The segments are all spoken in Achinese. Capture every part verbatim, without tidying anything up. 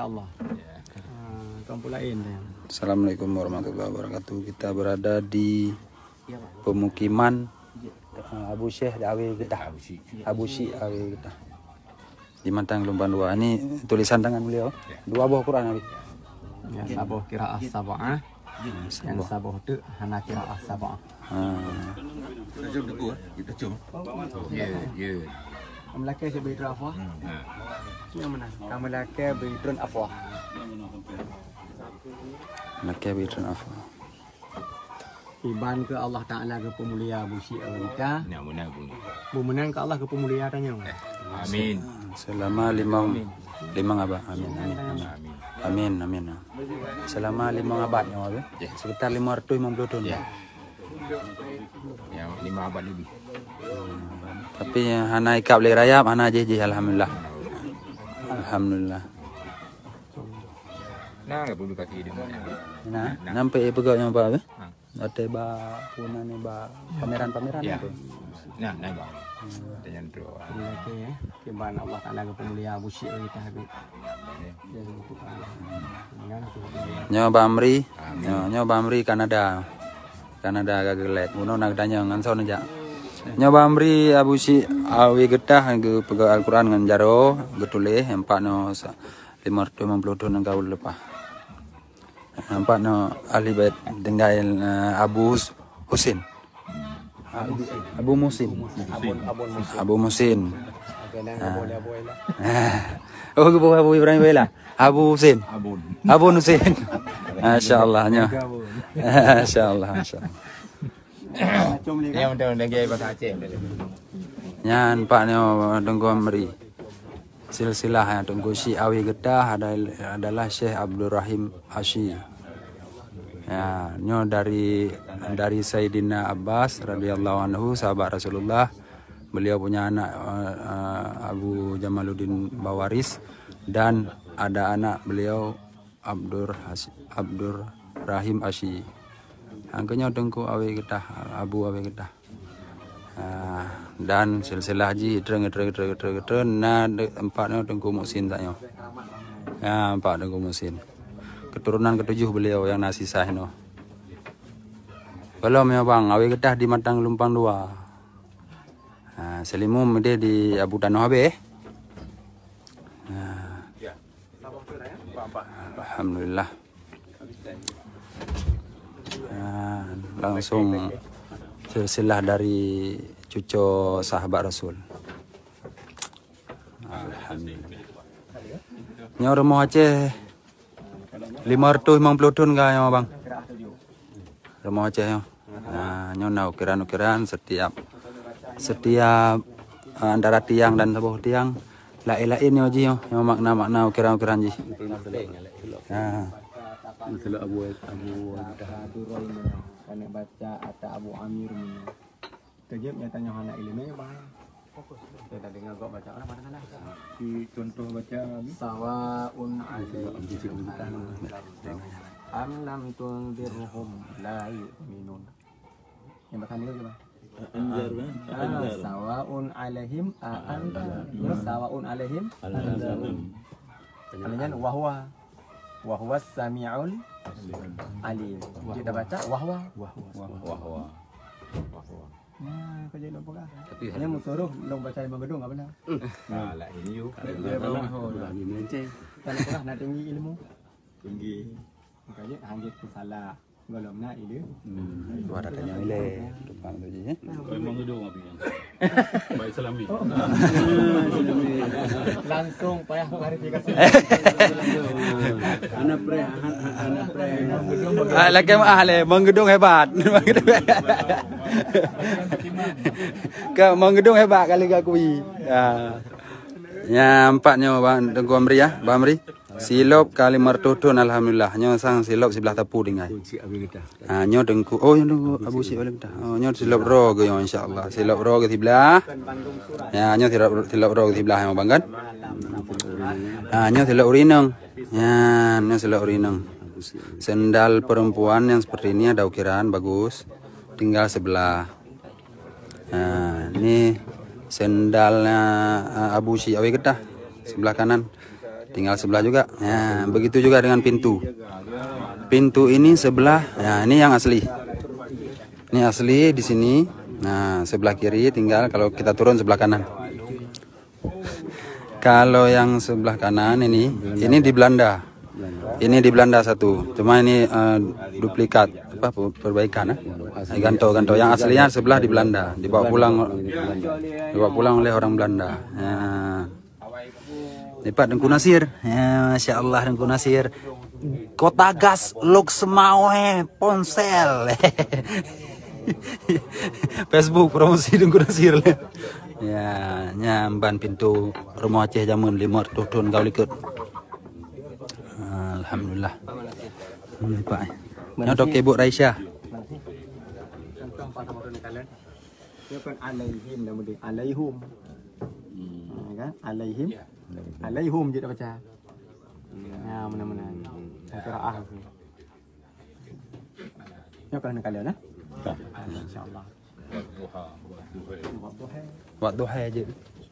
Allah. Ah, kampung lain dia. Assalamualaikum warahmatullahi wabarakatuh. Kita berada di pemukiman, ah, Abu Syekh Awe Getah. Abu Syik. Abu Syik Awe Getah. Di Matang Gelombang Dua. Ini tulisan tangan beliau. Dua boh Quran, Abi. Yang saboh qiraah sab'ah. Yang saboh tu hana qiraah sab'ah. Ha. Kita cium teku, eh? Kita cium. Ya, ya. Kamu lakée cit beuitrön afwa. Hmm, ya. Yang mana? Kamu lakée beuitrön afwa. Lakée beuitrön afwa. Iban keu Allah Taala geupeumulia Abu Syik Awe Getah. Nah, beuna bunyi. Beumeunang keu Allah geupeumulia tanyoe. Amin. Selama limong, limong abad. Amin, amin, amin. Amin, amin. Selama limong abad nyoe, Abi. Ya. Sekitar lima ratus lima puluh tahun. Ya. Ya, lima abad lebih. Tapi nyang hana ikab lé rayap, hana jih-jih, alhamdulillah. Alhamdulillah. Nah, publikasi di mana? Nah, sampai peugah nyang apa, Abi? Ha. Watée ba, peue nan nyoe, ba pameran-pameran. Ya. Apa? Nah, nah, Bang. Tanya tu. Oke, ya. Kiban Allah Taala geupeumulia Abu Syik Awe Getah. Ya. Nyoe Bang Amri. Amin. Nyoe, nyoe Bang Amri Kanada. Kanada ka geulet. Bunoe na geutanyong ngon soe neujak. Nyoe Bang Amri Abu Syik Awe Getah geupeugah Al-Quran ngon jaroe, geutuléh empat nyoe sa-, lima ratus lima puluh tahun nyang ka leupah. Nampak nyoe ahli bait tinggai, eh, Abu Hus-, Husin. Abu Musin. Abon, Abon Musin. Abu Musin. Oke, nah, Ah. Abu Ibrahim Boyla. Oh, Abu Ibrahim Boyla. Abu Husin. Abon. Abon Husin. Masya Allah, nyoe. Masya Allah, masya Allah. Macam ni, kan? Yang udah, udah gaya bahasa Aceh, udah. Nyan, Pak, nyoe Teungku Amri. Silsilah, ya, Teungku Syik Awe Getah ada-, adalah Syekh Abdul Rahim Asyi. Ya, nyoe dari, dari Saidina Abbas radhiyallahu anhu, sahabat Rasulullah. Beliau punya anak, eh, eh, Abu Jamaluddin Bawaris, dan ada anak beliau Abdur Has-, Abdur Rahim Asyi. Nyang keunyoe Teungku Awe Getah, Abu Awe Getah. Ah, dan silsilah jih, treun, treun, treun, treun, treun, na de-, empat nyoe Teungku Muhsin tak nyoe. Ya, empat Teungku Muhsin. Keturunan ketujuh beliau nyang na sisa nyoe. Belum ya, Bang, Awe Getah di Matang Lumpang Dua. Ah, Selimum dia di Abu Tanoh habéh. Ah. Alhamdulillah. Ah, langsung silsilah dari cuco sahabat Rasul. Alhamdulillah. Nyoe rumoh Aceh lima ratus lima puluh thon ka nyoe, Bang. Rumoh Aceh nyoe. Nah, nyoe na ukiran-ukiran setiap, setiap, eh, antara tiang dan saboh tiang laén-laén nyoe jih nyoe, nyoe makna-makna ukiran-ukiran jih. Nah. Abu, Abu. Keuneuk baca ata Abu Amir ni. Teujeuet nyata nyoe hana ileumé, Bang. Kita dengar gok baca orang mana sana. Di contoh baca ni. Sawaun alaihim am lam tunzirhum la yu'minun. Yang bahasa Indonesia apa? Anzar, kan? Ah, Anzar. Sawaun alaihim a anta. Sawaun alaihim. Anzar. Kemudian wahwa. Wahwa sami'ul alim. Kita baca wahwa. Wahwa. Wahwa. Nah, kau jadi lupa kah? Tapi hanya musuruh long baca lima gedung apa dah? Ah, lah ini you. Dia bawa. Bukan ini enceng. Kan pernah nak tinggi ilmu. Tinggi. Makanya hanya salah. Belum nak ide. Hmm, dua datanya nilai. Tukang tu je, eh. Kau memang gedung apa yang? Baik selami. Langsung payah klarifikasi. Anak pre, anak pre. Ah, lagi mah ahli, Mang Gedong hebat. Ka Mang Gedong hebat kali gak kui. Ya. Ya, empat nyoe, Bang Teungku Amri, ya, Bang Amri. Silop ka lima ratus thon, alhamdulillah. Nyoe sang silop siblah teupeu tinggai. Ha, nyoe Teungku. Oh, nyoe Teungku Abu Syik Awe Getah. Oh, nyoe silop roe geuh nyoe, insya Allah. Silop roe geuh siblah. Ya, nyoe silop, silop roe geuh siblah nyoe, Bang, kan? Ha, nyoe silop ureueng inong. Ya, nyoe silop ureueng inong. Sendal perempuan yang seperti ini ada ukiran, bagus. Tinggal sebelah. Ha, ni sendalnya, ha, Abu Syik Awe Getah. Sebelah kanan. Tinggal sebelah juga. Ya, begitu juga dengan pintu. Pintu ini sebelah, ya, ini yang asli. Ini asli di sini. Nah, sebelah kiri tinggal, kalau kita turun sebelah kanan. Kalau yang sebelah kanan ini, ini di Belanda. Ini di Belanda satu. Cuma ini, eh, duplikat, apa, pe-, perbaikan, eh. Ganto-ganto. Yang aslinya sebelah di Belanda. Dibawa pulang, dibawa pulang oleh orang Belanda. Ya. Lipat Teungku Nasir. Ya, Masya Allah Teungku Nasir. Kota Gas Lhokseumawe Ponsel. Facebook promosi Teungku Nasir. Ya, nyan ban pintu rumoh Aceh jameun lima ratus thon ka likot. Alhamdulillah. Hmm, Pak. Nyoe toke Buk Raisya. Dia kan alaihim nama dia. Alaihum. Ha, kan? Alaihim. Alaihum je dah baca. Ya, mana-mana. Qiraah tu. Nyoe ka neukalon, eh? Ka. InsyaAllah. Wad duha je.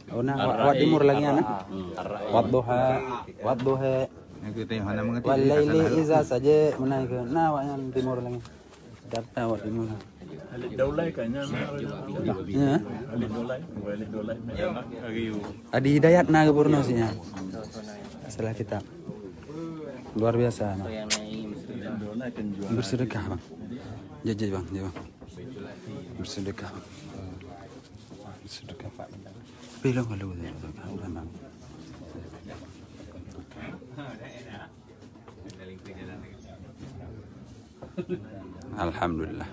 Oh, nah, wad, wad timur lagi, nah. Wad duha, wad duha. Aku tengok hana mengerti. Wal laili iza saja, mana ke? Nah, wad yang timur lagi. Daftar wad timur. Alif daulai kan, ya. Ya. Alif daulai, alif daulai. Adi Hidayat na ke Borneo sini. Salah kitab. Luar biasa, nah. Bersedekah, Bang. Jajah, Bang, jajah, Bang. Bersedekah. Bersedekah, Pak. Bilang kalau, Bang. Alhamdulillah.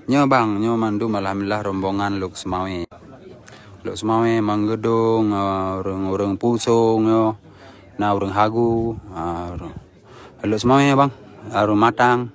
Nyoe bang, nyoe mandum alhamdulillah rombongan Lhokseumawe. Lhokseumawe, Manggudong, eh, ureueng-ureueng Pusong nyoe, na ureueng Hagu, ah, ureueng Lhokseumawe bang, ureueng Matang.